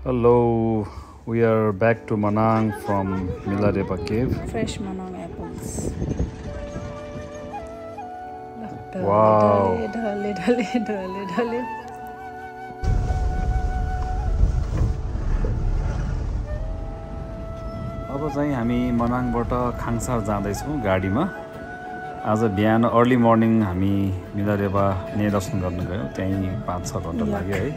Hello, we are back to Manang from Milarepa Cave. Fresh Manang apples. Wow. Dhale. अब चाहिँ हामी मनाङबाट खाङसार जाँदैछौँ गाडीमा। आज बिहान अर्ली मर्निङ हामी मिलारेपा दर्शन गर्न गयौँ। त्यहीँ 5-6 घन्टा लाग्यो है।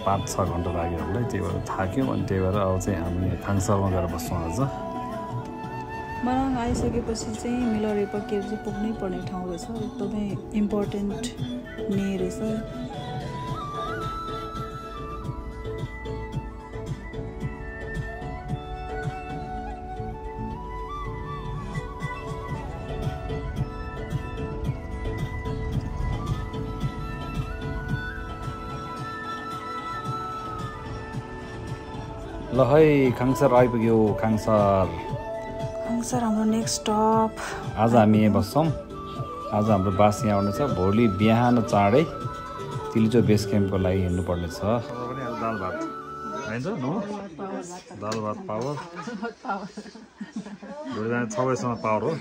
5-6 घन्टा लाग्यो हामीलाई, त्यही भएर थाक्यौँ। अनि त्यही भएर अब चाहिँ हामी खाङसारमा गएर बस्छौँ आज। मनाङ आइसकेपछि चाहिँ मिलारेपा केभ चाहिँ पुग्नै पर्ने ठाउँ रहेछ। एकदमै इम्पोर्टेन्ट नै रहेछ। ल है खाङसार आइपुग्यो। खाङसार हाम्रो नेक्स्ट स्टप। आज हामी यहाँ बस्छौँ। आज हाम्रो बास यहाँ आउनेछ। भोलि बिहान चाँडै तिलिचो बेस क्याम्पको लागि हिँड्नुपर्ने छ। दाल भात खाइन्छ नो? दाल भात पावर। भोलि बिहान 6 बजीसम्म पावर हो।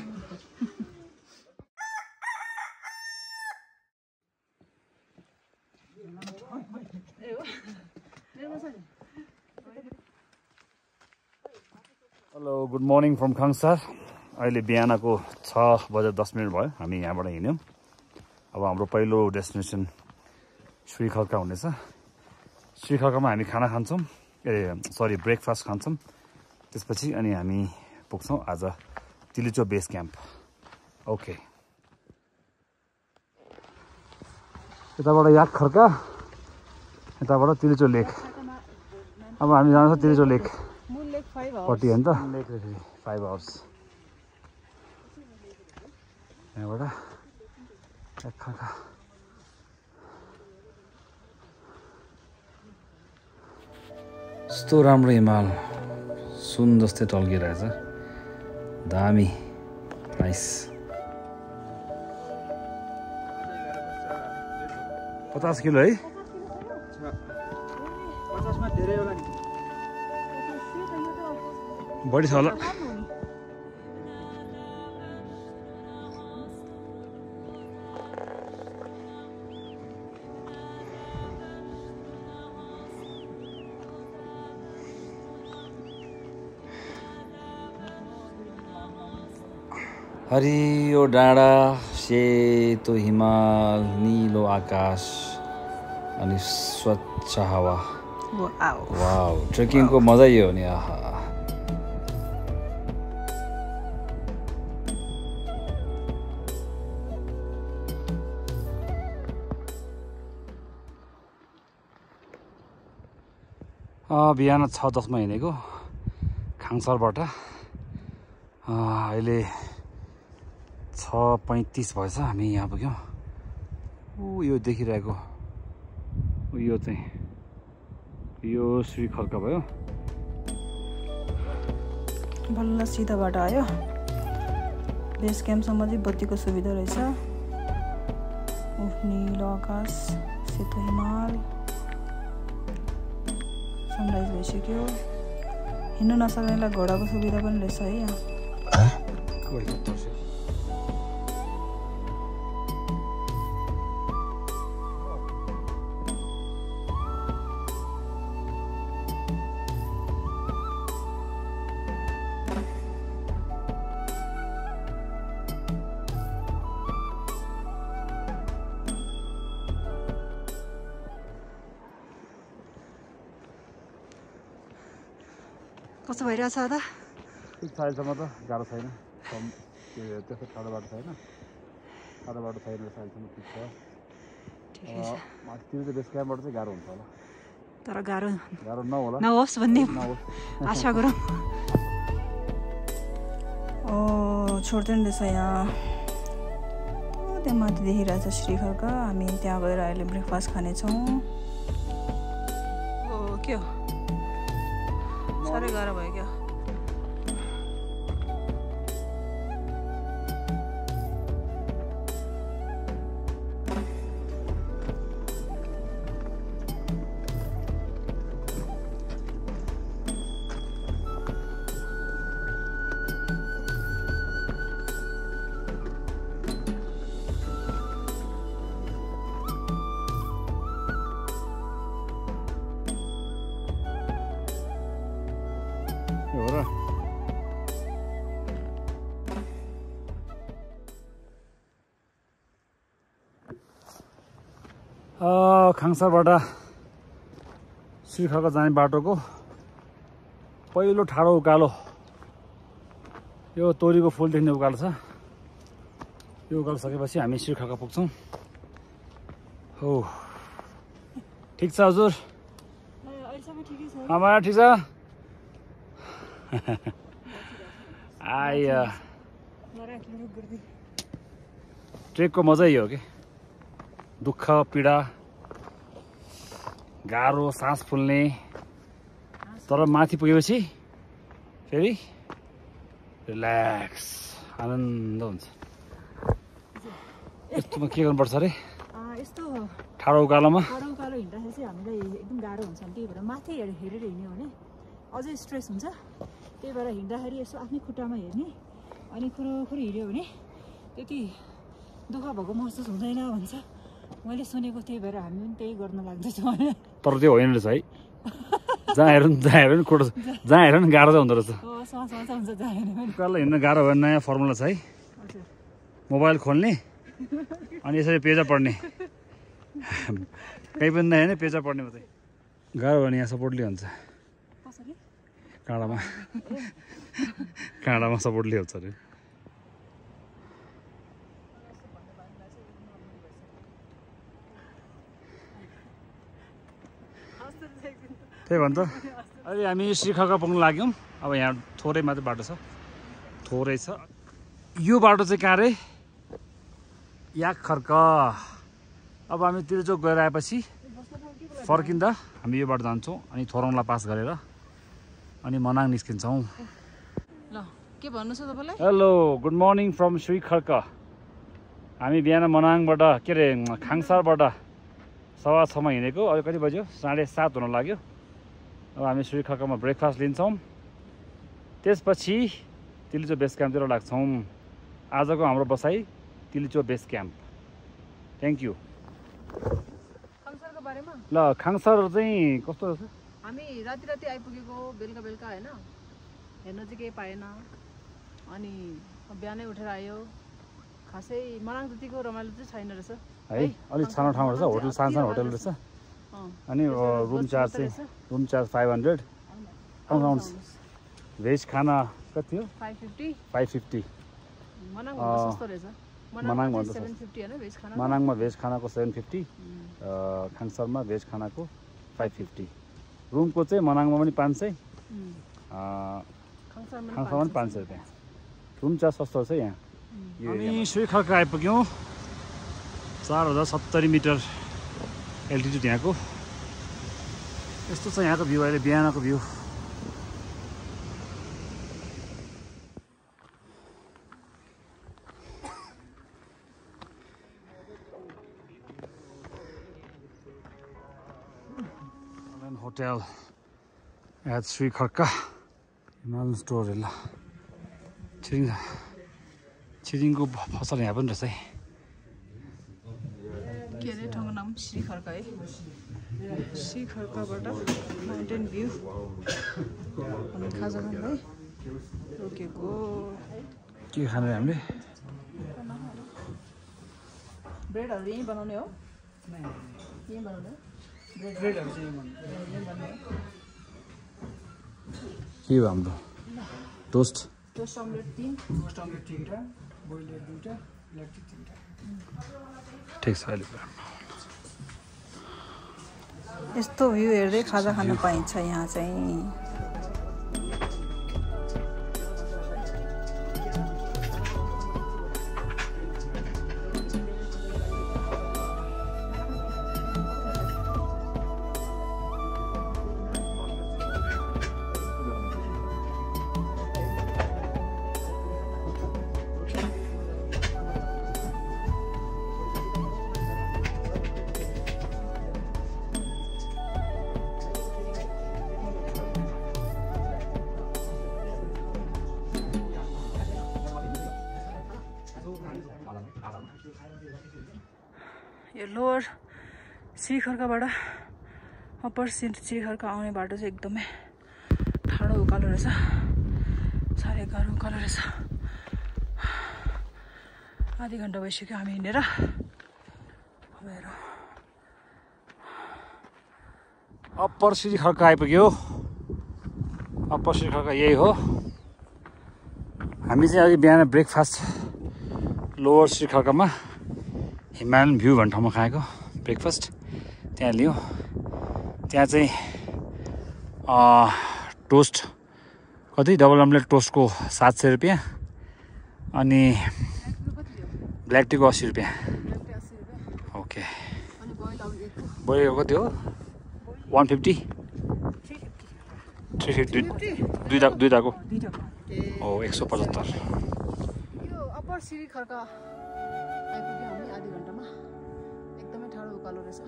Hello, good morning from Khangsar. अहिले बिहानको 6:10 भयो। हामी यहाँबाट हिँड्यौँ। अब हाम्रो पहिलो डेस्टिनेसन श्रीखल्का हुनेछ। श्रीखल्कामा हामी खाना खान्छौँ, ब्रेकफास्ट खान्छौँ। त्यसपछि अनि हामी पुग्छौँ आज तिलिचो बेस क्याम्प। ओके, यताबाट याक खर्का, यताबाट तिलिचो लेक। अब हामी जान्छौँ तिलिचो लेक पट्टि होइन त। 5 आवर्स यहाँबाट खर्का। यस्तो राम्रो हिमाल सुन जस्तै टल्किरहेछ। दामी, नाइस। 50 किलो है? 50मा धेरै होला नि। बढी छ होला। हरियो डाँडा, सेतो हिमाल, निलो आकाश अनि स्वच्छ हावा। वाउ, ट्रेकिङको मजा यो हो नि। आहा, बिहान 6:10 हिँडेको खाङसारबाट। अहिले 6:35 भएछ। हामी यहाँ पुग्यौँ। यो देखिरहेको यो चाहिँ यो श्रीखल्का भयो। बल्ल सिधा बाटो आयो। बेस क्याम्पसम्म चाहिँ बत्तीको सुविधा रहेछ। निलो आकाश, सेतो हिमाल, सनराइज भइसक्यो। हिँड्नु नसक्नेलाई घोडाको सुविधा पनि रहेछ है यहाँ। कस्तो भइरहेछ त? ठिक छ, अहिलेसम्म त गाह्रो छैन। त्यस्तो ठाडो बाटो छैन। ठाडो बाटो छैन, अहिलेसम्म ठिक छ। त्यो चाहिँ बेस क्याम्पबाट चाहिँ गाह्रो हुन्छ होला। तर गाह्रो नहोला, नहोस् भन्ने आशा गरौँ। छोड्दैन रहेछ यहाँ। त्यहाँ माथि देखिरहेछ श्रीखल्का। हामी त्यहाँ गएर अहिले ब्रेकफास्ट खानेछौँ। के हो, साह्रै गाह्रो भयो क्या। खाङसारबाट श्रीखर्का जाने बाटोको पहिलो ठाडो उकालो यो तोरीको फुल देख्ने उकालो छ। यो उकालो सकेपछि हामी श्रीखर्का पुग्छौँ। हो ठिक छ हजुर? आमा ठिक छ? आया ट्रेकको मजै यो हो कि दुःख पीडा गाह्रो सास फुल्ने, तर माथि पुगेपछि फेरि रिल्याक्स आनन्द हुन्छ। यस्तोमा के गर्नुपर्छ अरे? यस्तो ठाडो उकालोमा हिँड्दाखेरि चाहिँ हामीलाई एकदम गाह्रो हुन्छ। त्यही भएर माथि हेरेर हिँड्यो भने अझै स्ट्रेस हुन्छ। त्यही भएर हिँड्दाखेरि यसो आफ्नै खुट्टामा हेर्ने अनि खुरुखुरु हिँड्यो भने त्यति दुःख भएको महसुस हुँदैन भन्छ मैले सुनेको। त्यही भएर हामी पनि त्यही गर्न लाग्दैछौँ। तर त्यो होइन रहेछ है। जहाँ हेर नि खुट्टा जहाँ हेर नि गाह्रो चाहिँ हुँदो रहेछ। उकालो हिँड्न गाह्रो भयो। नयाँ फर्मुला छ है। मोबाइल खोल्ने अनि यसरी पेजा पढ्ने, कहीँ पनि नहेर्ने पेजा पढ्ने मात्रै। गाह्रो भयो भने यहाँ सपोर्टले हुन्छ। काँडामा सपोर्टले हुन्छ अरे। त्यही भन्छ। अहिले हामी श्रीखर्का पुग्न लाग्यौँ। अब यहाँ थोरै मात्रै बाटो छ, थोरै छ। यो बाटो चाहिँ कहाँ रे? याकखर्क। अब हामी तिर्चोक गएर आएपछि फर्किँदा हामी यो बाटो जान्छौँ अनि थोरङलाई पास गरेर अनि मनाङ निस्किन्छौँ। ल के भन्नु छ तपाईँलाई? Hello good morning from Shrikharka. हामी बिहान मनाङबाट के अरे खाङसारबाट 6:15 हिँडेको। अहिले कति बज्यो? 7:30 हुन लाग्यो। अब हामी श्रीखर्कामा ब्रेकफास्ट लिन्छौँ। त्यसपछि तिलिचो बेस क्याम्पतिर लाग्छौँ। आजको हाम्रो बसाइ Tilicho base camp. Thank you. खाङसारको बारेमा ल खाङसार चाहिँ कस्तो रहेछ? हामी राति आइपुगेको बेलुका होइन, हेर्न चाहिँ केही पाएन। अनि बिहानै उठेर आयो। खासै मनाङ जतिको रमाइलो चाहिँ छैन रहेछ है। अलिक सानो ठाउँ रहेछ। होटल सानो होटल रहेछ। अनि रुम चार्ज 500 आउन्स। भेज खाना कति हो? 550। मनाङमा भेज खानाको 750, खाङसारमा भेज खानाको 550। रुमको चाहिँ मनाङमा पनि 500, खाङसारमा पनि 500 रुपियाँ। रुम चार्ज सस्तो छ यहाँ। हामी श्रीखर्का आइपुग्यौँ। 4070 मिटर एल्टिट्युड यहाँको। यस्तो छ यहाँको भ्यू। अहिले बिहानको view. Hotel at Shrikharka Himalayan store. ल छिरिङको फसल यहाँ पनि रहेछ है। के अरे ठाउँको नाम? श्रीखर्का है। श्रीखर्काबाट माउन्टेन भ्यू। अनि खाजा खाँदै रोकेको। के खाने हामीले? ब्रेडहरू यहीँ बनाउने हो? यहीँ बनाउने? ब्रेडहरू चाहिँ यहीँ बनाउने। के हो हाम्रो? टोस्ट अमलेट 3, टोस्ट अमलेट 3टा, बोइलर 2टा, इलेक्ट्रिक 3टा। ठिक छ। अहिले यस्तो भ्यू हेर्दै खाजा खान पाइन्छ यहाँ चाहिँ। यो लोवर श्रीखर्काबाट अप्पर श्रीखर्का आउने बाटो चाहिँ एकदमै ठाडो उकालो रहेछ। साह्रै गाह्रो उकालो रहेछ। आधी घन्टा भइसक्यो हामी हिँडेर। अब हेरौँ अप्पर श्रीखर्का आइपुग्यो। अप्पर श्रीखर्का यही हो। हामी चाहिँ अघि बिहान ब्रेकफास्ट लोवर श्रीखर्कामा हिमालयन भ्यू भन्ने ठाउँमा खाएको ब्रेकफास्ट त्यहाँ लियो। त्यहाँ चाहिँ टोस्ट कति डबल अम्लेट टोस्टको 700 रुपियाँ अनि ब्ल्याक टीको 80 रुपियाँ। ओके बोइल कति हो 150 350 दुईटाको हो 175। यो अप्पर श्रीखर्का आइपुग्यो हामी आधी घन्टामा। एकदमै ठाडो उकालो रहेछ।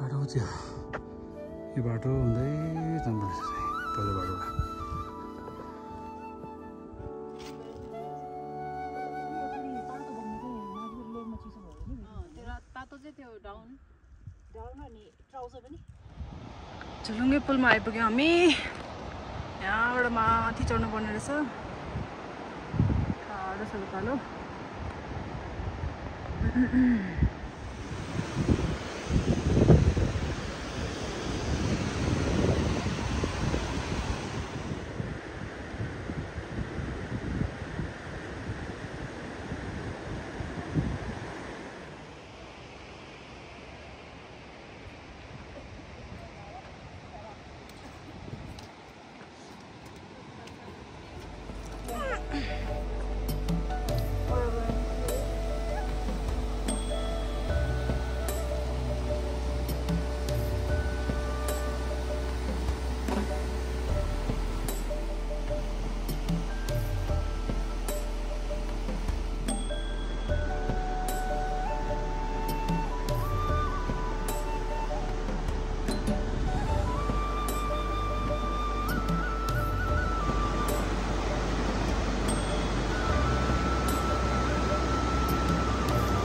बाटो थियो यो बाटो हुँदै जानुपर्छ पहिलो बाटोमा। झुलुङ्गे पुलमा आइपुग्यौँ हामी। यहाँबाट माथि चढ्नु पर्ने रहेछ। टाढो छ उकालो।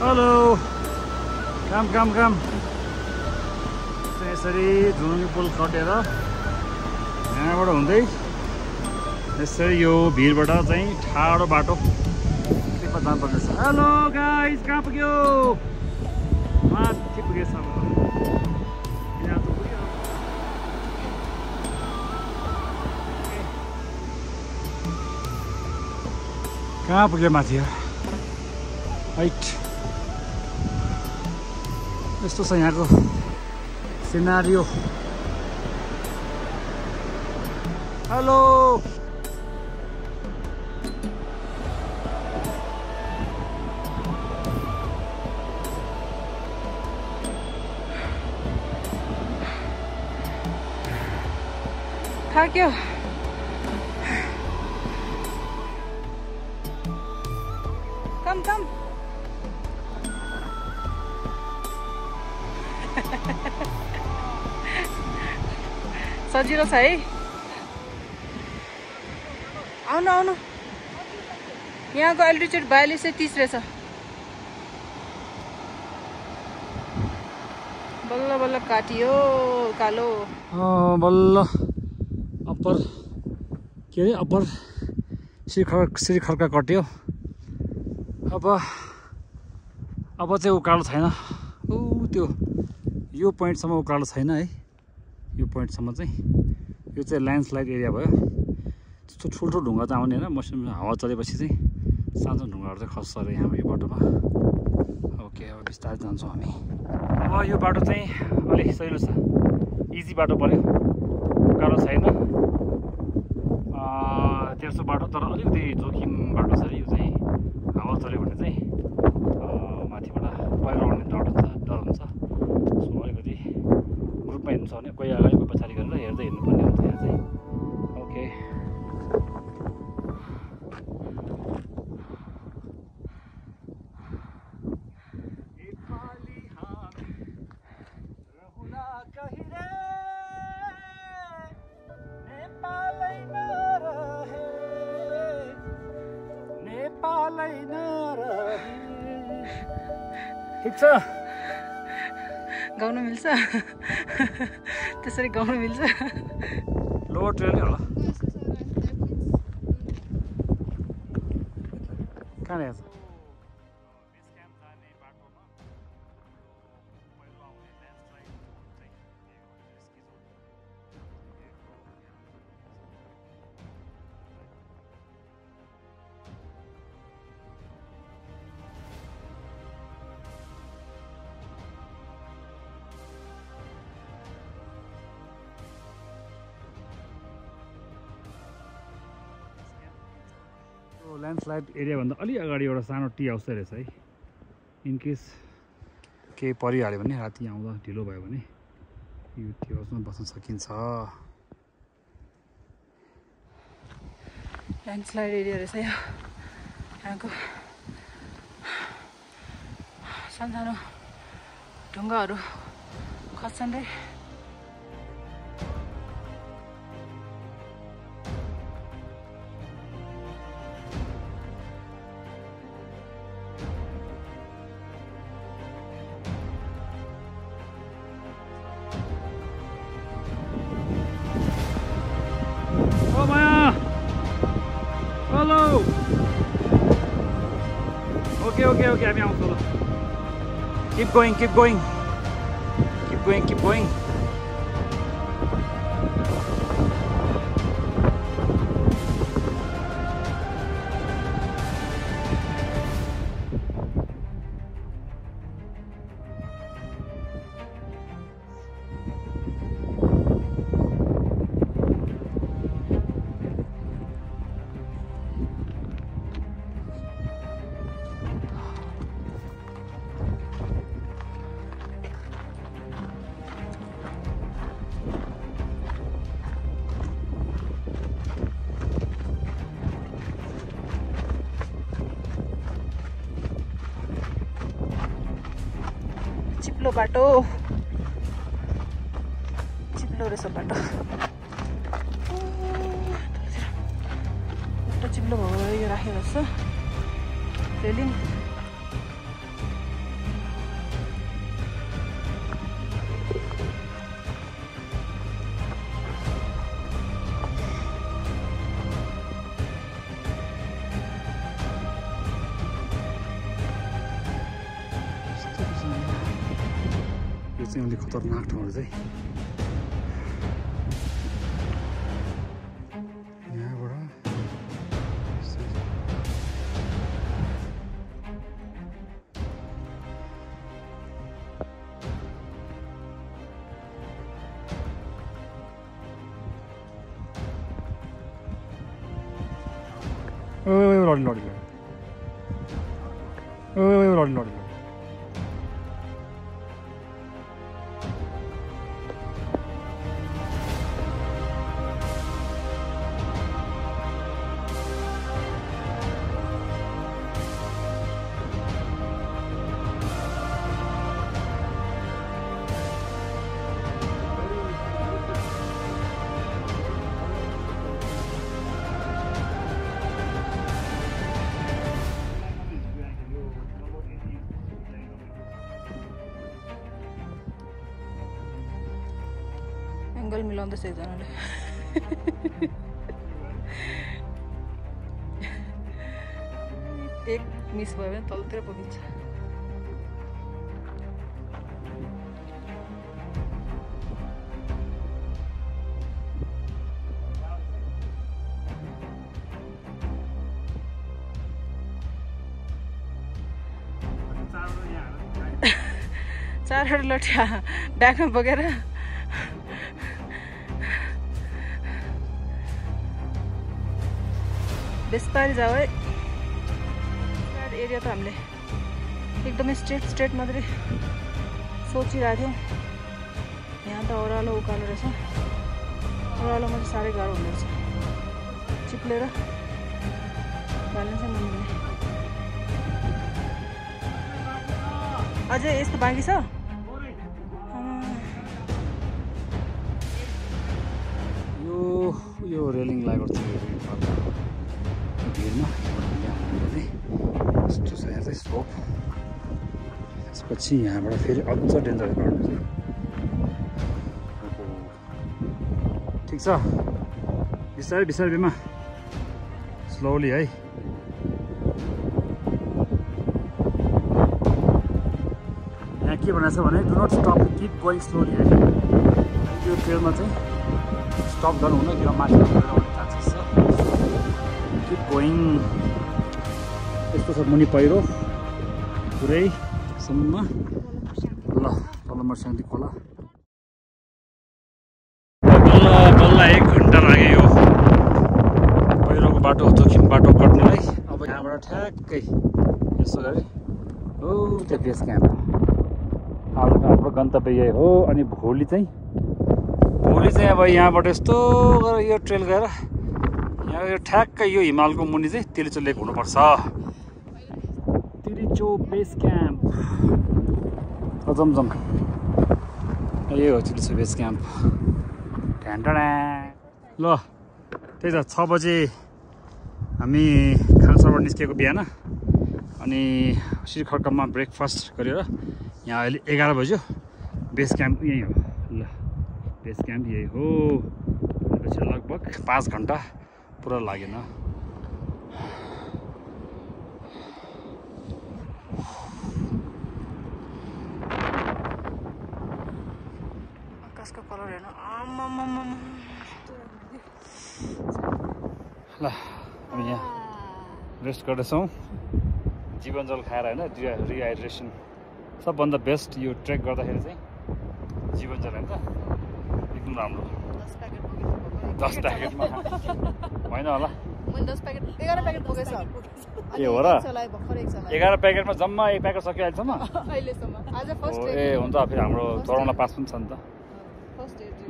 हेलो काम यसरी झुलुङ्गे पुल कटेर यहाँबाट हुँदै यसरी यो भिरबाट चाहिँ ठाडो बाटो त्यसमा जानुपर्नेछ। हेलो गाइस कहाँ पुग्यो? माथि पुगेछ। कहाँ पुग्यो माथि हाइट यस्तो छ यहाँको सिनारियो। हेलो थाक्यो। कम सजिलो छ है। आउनु यहाँको एल्टिट्युड 42 से 30 रहेछ। बल्ल काटियो कालो। बल्ल अप्पर के अरे अप्पर श्रीखर्का कट्यो। अब चाहिँ उकालो छैन। त्यो यो पोइन्टसम्म उकालो छैन है। यो पोइन्टसम्म चाहिँ यो चाहिँ ल्यान्डस्लाइड एरिया भयो। त्यस्तो ठुल्ठुलो ढुङ्गा त आउने होइन। मौसम हावा चलेपछि चाहिँ सानो ढुङ्गाहरू चाहिँ खस्छ अरे यहाँ यो बाटोमा। ओके अब बिस्तारै जान्छौँ हामी। अब यो बाटो चाहिँ अलिक सजिलो छ। इजी बाटो पऱ्यो। उकालो छैन। तेर्सो बाटो तर अलिकति जोखिम बाटो छ। यो चाहिँ हावा चल्यो भने चाहिँ माथिबाट पहिरो आउने डर हुन्छ। सो अलिकति ग्रुपमा हिँड्नु छ भने कोही अगाडि कोही पछाडि गरेर हेर्दै हिँड्नुपर्ने हुन्छ यहाँ चाहिँ। ओके ठिक छ गाउन मिल्छ त्यसरी गाउन मिल्छ। लोवर ट्रेल नै होला कहाँ रहेछ ल्यान्डस्लाइड एरियाभन्दा अलि अगाडि एउटा सानो टी हाउस रहेछ है इनकेस केही परिहाल्यो भने राति आउँदा ढिलो भयो भने यो टी हाउसमा बस्न सकिन्छ ल्यान्डस्लाइड एरिया रहेछ यो यहाँको सानो ढुङ्गाहरू खस्छन् रे Okay, हामी आउँछौँ ल keep going चिप्लो बाटो चिप्लो रहेछ बाटो चिप्लो भयो यो राखेको छ रेलिङ चाहिँ अलिक खतरनाक ठाउँहरू चाहिँ यहाँबाट लडी एङ्गल मिलाउँदैछ एकजनाले एक मिस भयो भने तलतिर पुगिन्छ चारवटा लट्ठा ब्यागमा बोकेर बिस्तारै जाऊ है एरिया त हामीले एकदमै स्ट्रेट मात्रै सोचिरहेको थियौँ यहाँ त ओह्रालो उकालो रहेछ ओह्रालोमा चाहिँ साह्रै गाह्रो हुँदो रहेछ चिप्लेर ब्यालेन्सै नमिल्ने अझै यस्तो बाँकी छ यो रेलिङ लागेको थियो भिरमा यस्तो छ यहाँ चाहिँ स्लोप त्यसपछि यहाँबाट फेरि अझ डेन्जर बाटो छ ठिक छ बिस्तारै बिस्तारै बिमा स्लोली है यहाँ के भनेको छ भने do not stop keep going slowly है यो ट्रेलमा चाहिँ स्टप गर्नु हुँदैन किन माथि आउने चान्सेस छ किप गोइङ यस्तो छ मुनि पहिरो पुरै सम्म ल बल्लमर्स्याङदी खोला बल्ल 1 घन्टा लाग्यो यो पहिरोको बाटो दक्षिण बाटो कट्नलाई अब यहाँबाट ठ्याक्कै यसो गरे हो त्यो बेस क्याम्प हाम्रो गन्तव्य यही हो अनि भोलि चाहिँ अब यहाँबाट यस्तो गरेर यो ट्रेल गएर यहाँ यो ठ्याक्कै यो हिमालको मुनि चाहिँ तिलिचो लेक हुनुपर्छ तिलिचो बेस क्याम्प अजमजम यही हो तिलिचो बेस क्याम्प ल त्यही त 6 बजे हामी खालसाबाट निस्केको बिहान अनि श्रीखड्कामा ब्रेकफास्ट गरेर यहाँ अहिले 11 बज्यो बेस क्याम्प यही हो ल बेस क्याम्प यही हो त्यसपछि लगभग 5 घन्टा पुरा लागेन आकाशको कलर हेर्नु ल हामी यहाँ रेस्ट गर्दैछौँ जीवन जल खाएर होइन रिहाइड्रेसन सबभन्दा बेस्ट यो ट्रेक गर्दाखेरि चाहिँ जीवन जल होइन एकदम राम्रो 10 प्याकेटमा होइन होला 11 प्याकेट पुगेछ के हो र 11 प्याकेटमा जम्मा 1 प्याकेट सक्यो अहिलेसम्म ए हुन्छ फेरि हाम्रो चढाउनलाई पास पनि छ नि त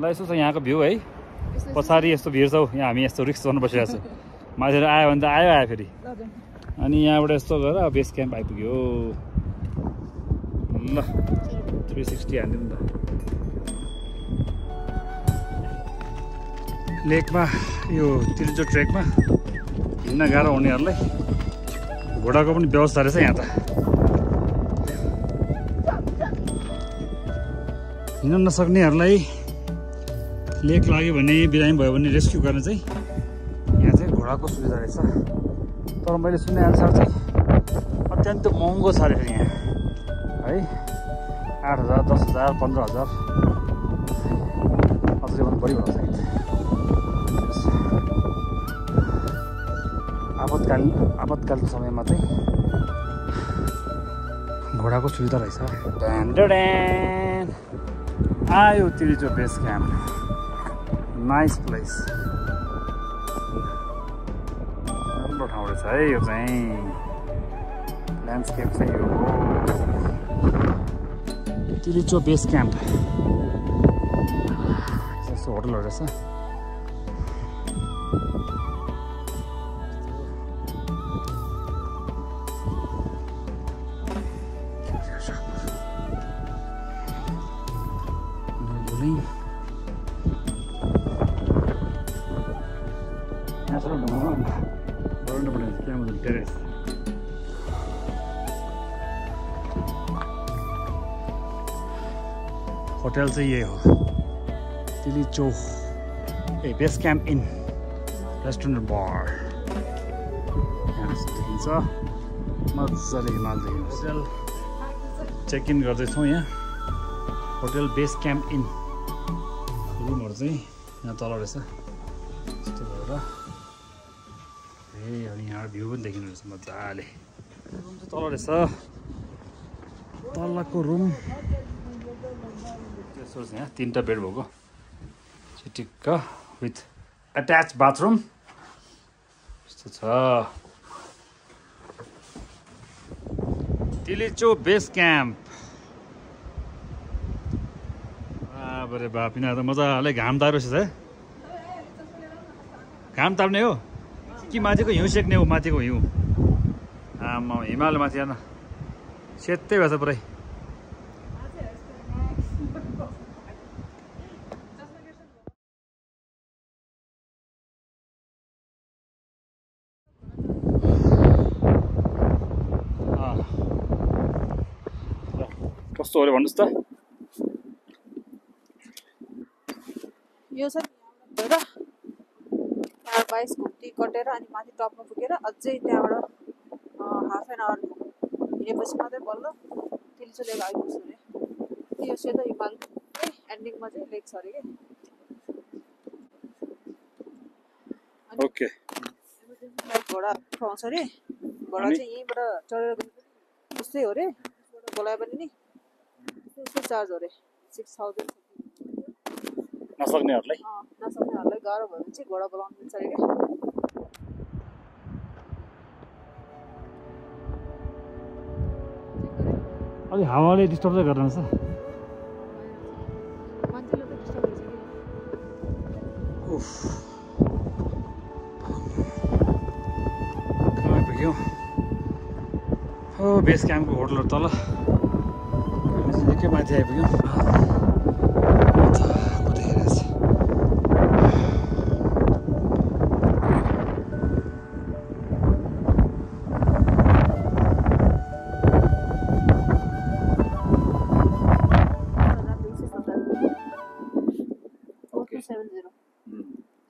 ल यसो छ यहाँको भ्यू है पछाडि यस्तो भिड छ यहाँ हामी यस्तो रिक्स गर्नु बसिरहेको छ मान्छेहरू आयो भने त आयो फेरि अनि यहाँबाट यस्तो गरेर बेस क्याम्प आइपुग्यो ल 360 हान्दिउँ नि त लेकमा यो तिलिचो ट्रेकमा हिँड्न गाह्रो हुनेहरूलाई घोडाको पनि व्यवस्था रहेछ यहाँ त हिँड्न नसक्नेहरूलाई लेक लाग्यो भने बिरामी भयो भने रेस्क्यु गर्न चाहिँ यहाँ चाहिँ घोडाको सुविधा रहेछ तर मैले सुने अनुसार चाहिँ अत्यन्त महँगो छ अरे फेरि यहाँ है 8,000 10,000 15,000 अझै पनि बढी होला सायद आपतकालीन समयमा चाहिँ घोडाको सुविधा रहेछ आयो Tilicho base camp nice place राम्रो ठाउँ रहेछ है यो चाहिँ ल्यान्डस्केप चाहिँ यो हो तिलिचो बेस क्याम्प यस्तो होटलहरू रहेछ Terrace. होटल चाहिँ यही हो Tilicho base camp inn restaurant bar यहाँ देखिन्छ मजाले हिमाल देखिन्छ होटल चेक इन गर्दैछौँ यहाँ होटल बेस क्याम्प इन रुमहरू चाहिँ यहाँ तल रहेछ यस्तो भएर अनि यहाँ भ्यू पनि देखिनु रहेछ मजाले रुम चाहिँ तल रहेछ तलको रुम त्यसो यहाँ 3टा बेड भएको चिटिक्क विथ एट्याच बाथरुम यस्तो छ तिलिचो बेस क्याम्प बाबरे बाप यिनीहरू त मजाले घाम तारेको है घाम ताप्ने हो कि माथिको हिउँ सेक्ने हो माथिको हिउँ आमा हिमाल माथि हेर्न सेतै भएछ पुरै कस्तो हो रे भन्नुहोस् त यो छ 22 घुम्ती कटेर अनि माथि टपमा पुगेर अझै त्यहाँबाट हाफ एन आवर हिँडेपछि मात्रै बल्ल तिल्चो लेक आइपुग्छ अरे। यो सेतो हिमाल एन्डिङमा चाहिँ लेक छ अरे कि। ओके घोडा पाउँछ अरे। घोडा चाहिँ यहीँबाट चढेर त्यस्तै हो अरे। बोलायो भने नि त्यस्तै चार्ज हो अरे 6000। नसक्नेहरूलाई नसक्नेहरूलाई गाह्रो भयो भने चाहिँ घोडा बोलाउनु दिन्छ अरे क्या। अलि हावाले डिस्टर्ब चाहिँ गर्दैन रहेछ। मान्छेले त डिस्टर्ब हुन्छ कि। कहाँ आइपुग्यो? हो बेस क्याम्पको होटलहरू तल निकै माथि आइपुग्यो।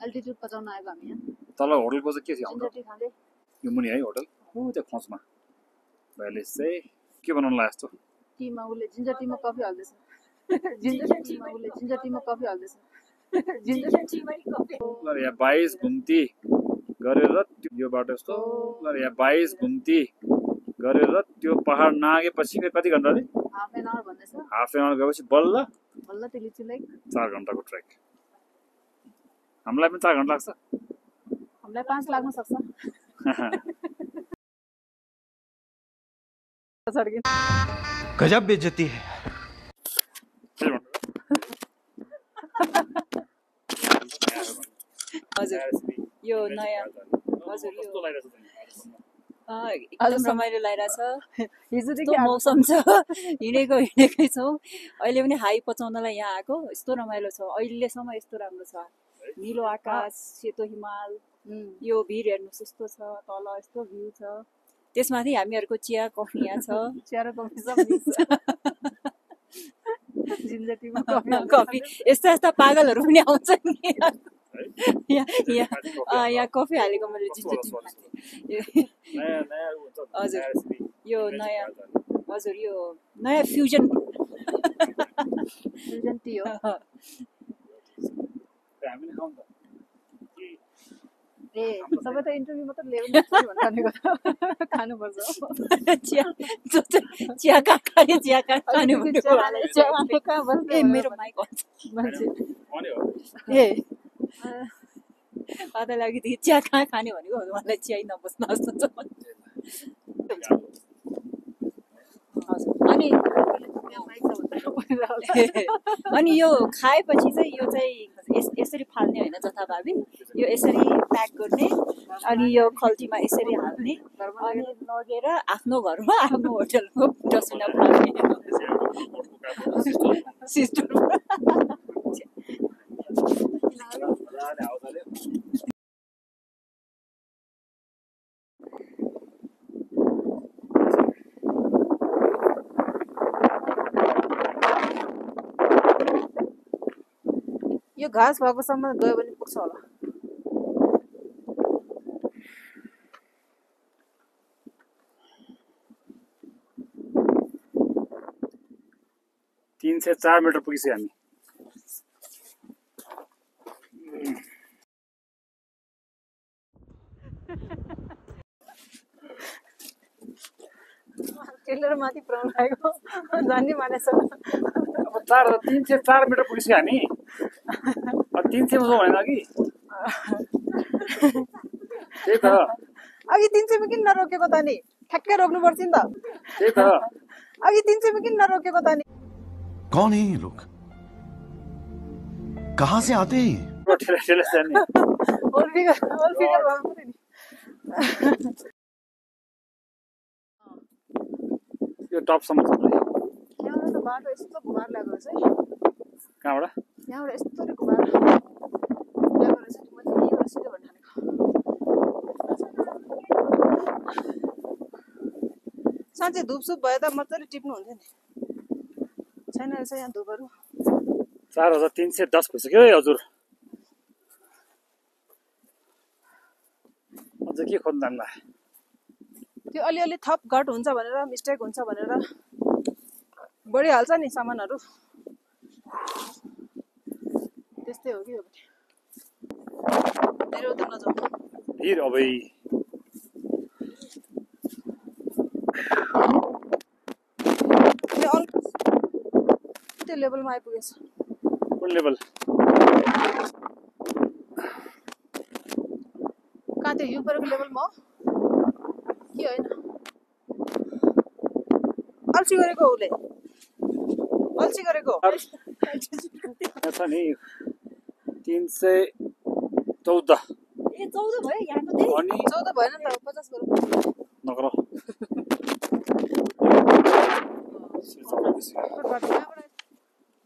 एल्टिट्युड पचाउन आएको हामी यहाँ। तल होटलको चाहिँ के थियो? जिन्जर टी खाँदै यो मुनि है होटल हो त्यो खोजमा भाइले चाहिँ के बनाउनु लाग्यो यस्तो? टीमा उसले जिन्जर टीमा कफी हाल्दैछ। जिन्जर टीमा उसले जिन्जर टीमा कफी हाल्दैछ। जिन्जर टीमा कफी। ल यहाँ 22 घुम्ती गरेर यो बाटो यस्तो ल यहाँ 22 घुम्ती गरेर त्यो पहाड नागेपछि कति घन्टा रे? हाफ एन आवर भन्दैछ। हाफ एन आवर गएपछि बल्ल बल्ल तिल्चो लेक 4 घन्टाको ट्रेक। हामीलाई पनि 4 घन्टा लाग्छ। हामीलाई 5 लाग्न सक्छ। गजब बेइज्जती है। हजुर यो नयाँ हजुर यो एकदम रमाइलो लागिरहेछ। हिजोदेखि मौसम छ हिँडेकै छौँ। अहिले पनि हाई पचाउनलाई यहाँ आएको। यस्तो रमाइलो छ अहिलेसम्म यस्तो राम्रो छ। निलो आकाश सेतो हिमाल यो भिर हेर्नुहोस् यस्तो छ तल यस्तो भ्यू छ। त्यसमाथि हामीहरूको चिया कफी यहाँ छ। चिया र कफी सब जिन्जर टीमा कफी यस्ता पागलहरू पनि आउँछन् नि यहाँ कफी हालेको मैले जिन्जर टी हजुर यो नयाँ हजुर यो नयाँ फ्युजन टी हो। ए सबै त इन्टरभ्यू मात्र लेभल भनेको खानुपर्छ। चिया खाने मेरो माइक मान्छे ए अदा लागि चिया कहाँ खाने भनेको मलाई चिया नबस्नु जस्तो छ। अनि यो खाएपछि चाहिँ यो चाहिँ यसरी फाल्ने होइन जथाभावी यो यसरी प्याक गर्ने अनि यो खल्तीमा यसरी हाल्ने अनि लगेर आफ्नो घरमा आफ्नो होटलको डस्टबिनमा फ्याल्ने सिस्टम। यो घाँस भएको सम्म गयो भने पुग्छ होला। तीन से 4 मिटर पुगिसक्यो हामी। टेलर माथि पुऱ्याउनु लागेको जान्ने मानेछ। अब 3 से 4 मिटर पुगिसक्यो हामी। अब 300 मा होइन कि त्यही त अघि 300 मा किन नरोकेको त नि? ठ्याक्कै रोक्नु पर्छ नि त। त्यही त अघि 300 मा किन नरोकेको त नि? कौन है ये लोग? कहाँ से आते हैं? ठेला जाने होल फिगर भयो नि। यो टपसम्म छ। यहाँबाट त बाटो यस्तो घुमाएर ल्याएको रहेछ है। कहाँबाट? यहाँबाट यस्तो घुमाएर ल्याएको रहेछ नि। मैले यहीँबाट सिधै भन्नु ठानेको। साँच्चै धुपसुप भयो त मजाले टिप्नु हुन्थ्यो नि। छैन रहेछ यहाँ धुपहरू। 4310 भइसक्यो है हजुर। अझ के खोज्नु जान्ला त्यो अलिअलि थप घट हुन्छ भनेर मिस्टेक हुन्छ भनेर बढिहाल्छ नि सामानहरू त्यस्तै हो कि हो धेरै उता नजाऊ भिर अबै त्यो लेभलमा आइपुगेछ कुन लेभल कहाँ त्यो हिउँ परेको लेभलमा हो कि होइन अल्छी गरेको उसले अल्छी गरेको छ नि 314 ए 14 भयो यहाँको त्यही अनि 14 भएन नि त 50 गरौँ नगर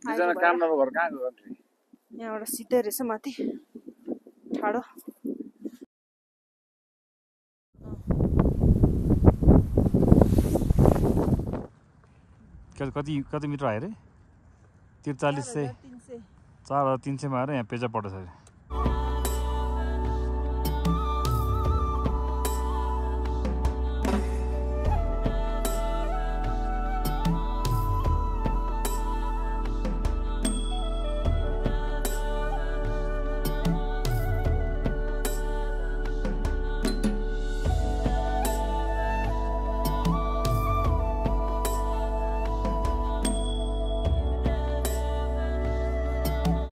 दुईजना काम नभएको कहाँ गयो यहाँबाट सिधै रहेछ माथि ठाडो कति मिटर आयो अरे 4300 4300 मा आएर यहाँ पेजा पर्छ अरे